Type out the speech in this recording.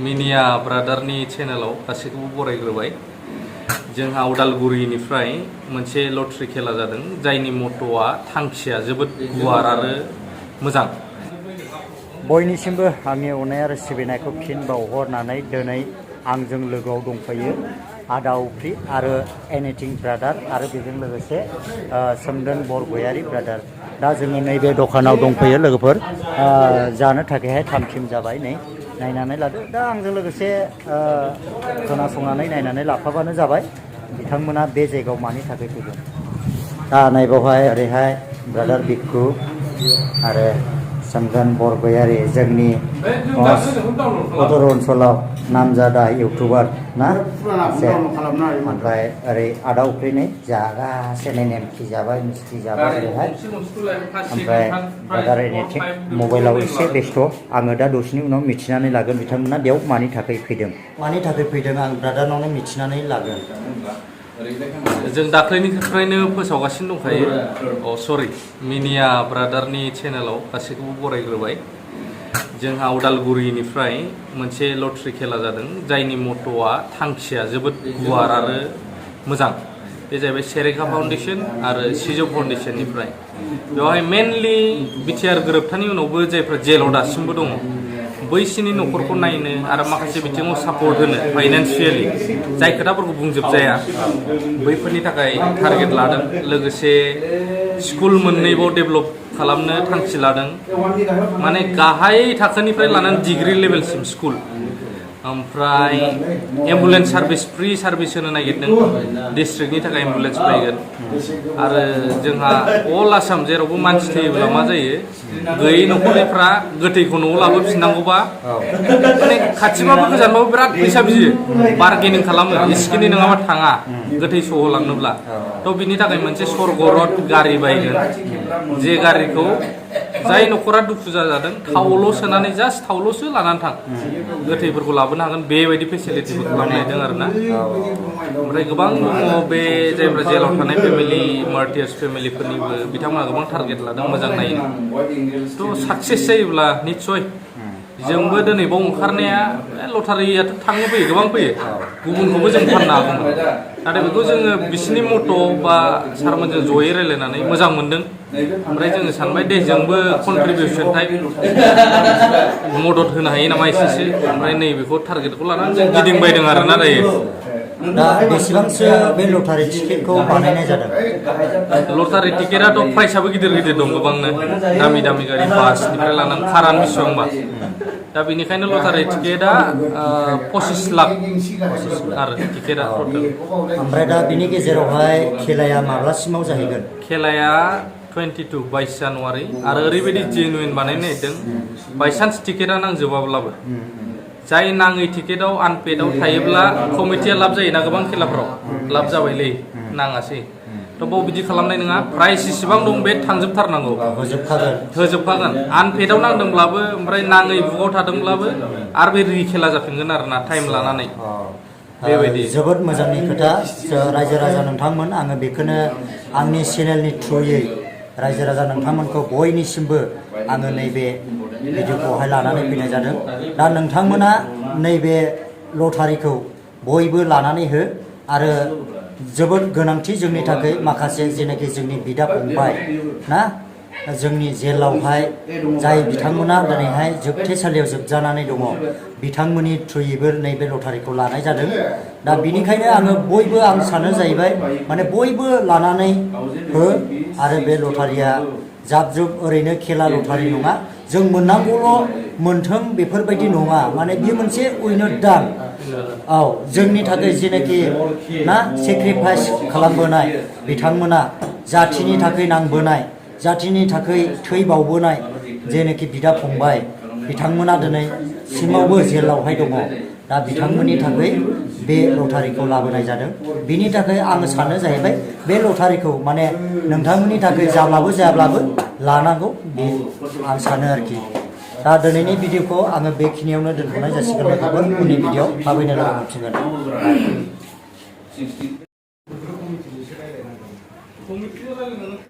मिनिया ब्रादारनि चेनेलाव गासैखौबो बरायग्रोबाय। जोंहा उदालगुरिनिफ्राय मोनसे लटारि खेला जादों जायनि मट'आ थांखिया जोबोद गुवार आरो मोजां। बयनिसिमबो आंनि अननाय आरो सिबिनायखौ फिन बावहरनानै दिनै आंजों लोगोआव दंफैयो आदा उफ्रि आरो एनिथिं ब्रादार आरो बेजों लोगोसे सोमदोन बरगयारि ब्रादार। दा जोङो नैबे दखानाव दंफैयो लोगोफोर, जानो थाखायहाय थाम-थिम जाबाय। नै नायनानै लादो। दा आंजों लोगोसे खोनासंनानै नायनानै लाफाबानो जाबाय बिथांमोना बे जायगायाव मानि थाखाय फैदों। दा नायबावहाय ओरैहाय ब्रादार बिक्कु आरो सोमदोन बरगयारि, जोंनि उदर ओनसोलाव नामजादा इउटुबार ना एसे। ओमफ्राय ओरै आदा उफ्रिनि जागासिनो नेमखि जाबाय, मिस्थि जाबाय ओरैहाय। ओमफ्राय ब्रादार एनिथिं मबाइलाव एसे बेस्थ'। आङो दा दसेनि उनाव मिथिनानै लागोन बिथांमोना बेयाव मानि थाखाय फैदों। मानि थाखाय फैदों आं ब्रादारनावनो मिथिनानै लागोन। जों दाख्लैनिफ्रायनो फोसावगासिनो दंखायो। सरि, मिनिया ब्रादारनि चेनेलाव गासैखौबो बरायग्रोबाय। जोंहा उदालगुरिनिफ्राय मोनसे लटारि खेला जादों जायनि मट'आ थांखिया जोबोद गुवार आरो मोजां। बे जाहैबाय सेरेखा फाउन्डेसन आरो सिजौ फाउन्डेसननिफ्राय। बेवहाय मेनलि बिटिआर गोरोबथानि उनावबो जायफ्रा जेलाव दासिमबो दङ बैसिनि न'खरखौ नायनो आरो माखासे बिथिङाव सापर्ट होनो फाइनान्सियेलि, जाय खोथाफोरखौ बुंजोबजाया बैफोरनि थाखाय टारगेट लादों। लोगोसे स्कुल मोननैबाव डेभेलप खालामनो थांखि लादों, माने गाहाय थाखोनिफ्राय लानानै डिग्री लेभेलसिम स्कुल। ओमफ्राय एम्बुलेन्स सार्भिस, फ्रि सार्भिस होनो नागिरदों। डिस्ट्रिक्टनि थाखाय एम्बुलेन्स फैगोन। आरो जोंहा अल आसाम जेरावबो मानसि थैयोब्ला मा जायो, गैयै न'खरनिफ्रा गोथैखौ न'आव लाबोफिननांगौबा माने खाथिबाबो गोजानबाबो बिराद फैसा बियो, बार्गेनिं खालामो, इसिखिनि नङाबा थाङा गोथै सहलांनोब्ला। थ' बिनि थाखाय मोनसे स्वर्ग रथ गारि बायगोन, जे गारिखौ जाय न'खरा दुखु जाजादों थावल' सोनानै जास्ट थावल'सो लानानै थां, गोथैफोरखौ लाबोनो हागोन, बेबायदि फेसिलिटिफोर खालामनायदों आरोना। ओमफ्राय गोबां दङ बे जायफ्रा जेलाव थानाय फेमिलि, मार्टियार्स फेमिलिफोरनिबो बिथांमोना गोबां टारगेट लादों मोजां नायनो। थ' साक्सेस जायोब्ला निस्सय जोंबो दिनै बाव ओंखारनाया, लटारियाथ' थाङो फैयो, गोबां फैयो, गुबुनखौबो जों फाननो हागौमोन। नाथाय बेखौ जोङो बिसिनि मट' बा सारमोनजों जयै रायज्लायनानै मोजां मोनदों। ओमफ्राय जोङो सानबाय दे जोंबो कन्ट्रिबिउसन टाइप मदद होनो हायो नामा एसेसो। ओमफ्राय नैबेखौ टारगेटखौ लानानै जों गिदिंबायदों आरोना दायो। दा बेसेबांसो बे लटारि टिकेटखौ बानायनाय जादों? लटारि टिकेटआथ' प्राइसआबो गिदिर गिदिर दं, गोबांनो दामि दामि गारि, बासनिफ्राय लानानै खारान बेसेबांबा। दा बेनिखायनो लटारि टिकेटआ 25 लाख आरो टिकेटआ टटेल। ओमफ्राय दा बिनि गेजेरावहाय खेलाया माब्लासिमाव जाहैगोन? खेलाया 22 जानुवारि। आरो ओरैबायदि जेनुइन बानायनो नागिरदों, बायसान्स टिकेटआ नांजोबाब्लाबो जाय नाङै टिकेटआव आनपेडआव थायोब्ला कमिटिया लाब जायोना, गोबां खेलाफ्राव लाब जाबायलै नाङासै। थ' बाव बिदि खालामनाय नङा, प्राइस जेसेबां दं बे थांजोबथारनांगौ, होजोबखागोन। आनपेडआव नांदोंब्लाबो ओमफ्राय नाङै बुकआव थादोंब्लाबो आरो बे रि खेला जाफिनगोन आरोना टाइम लानानै। बेबायदि जोबोद मोजांनि खोथा। रायजो राजा नोंथांमोन, आङो बेखौनो आंनि चेनेलनि थ्रुयै रायजो राजा नोंथांमोनखौ बयनिसिमबो आङो नैबे भिडिअखौहाय लानानै फैनाय जादों। दा नोंथांमोना नैबे लटारिखौ बयबो लानानै हो। आरो जोबोद गोनांथि जोंनि थाखाय, माखासे जेनाखि जोंनि बिदा फंबाय ना, जोंनि जेलावहाय जाय बिथांमोना दिनैहाय जोबथेसालियाव जोबजानानै दङ, बिथांमोननि थ्रुयैबो नैबे लटारिखौ लानाय जादों। दा बिनिखायनो आङो बयबो, आं सानो जाहैबाय माने बयबो लानानै हो। आरो बे लटारिया जाब जुब ओरैनो खेला लटारि नङा, जों मोननांगौल' मोनथों बेफोरबायदि नङा, माने बेयो मोनसे उइनर दान। औ, जोंनि थाखाय जेनाखि ना सेक्रिफाइस खालामबोनाय बिथांमोना, जाथिनि थाखाय नांबोनाय, जाथिनि थाखाय थै बावबोनाय जेनाखि बिदा फंबाय, बिथांमोना दिनै सिमावबो जेलावहाय दङ। दा बिथांमोननि थाखाय बे लटारिखौ लाबोनाय जादों। बिनि थाखाय आङो सानो जाहैबाय बे लटारिखौ माने नोंथांमोननि थाखाय जाब्लाबो जायाब्लाबो लानांगौ, बे आं सानो आरोखि। दा दिनैनि भिडिअखौ आङो बेखिनियावनो दोनथ'नाय जासिगोन। लोगोफोर उननि भिडिअआव थाबैनो लोगो मोनफिनगोन।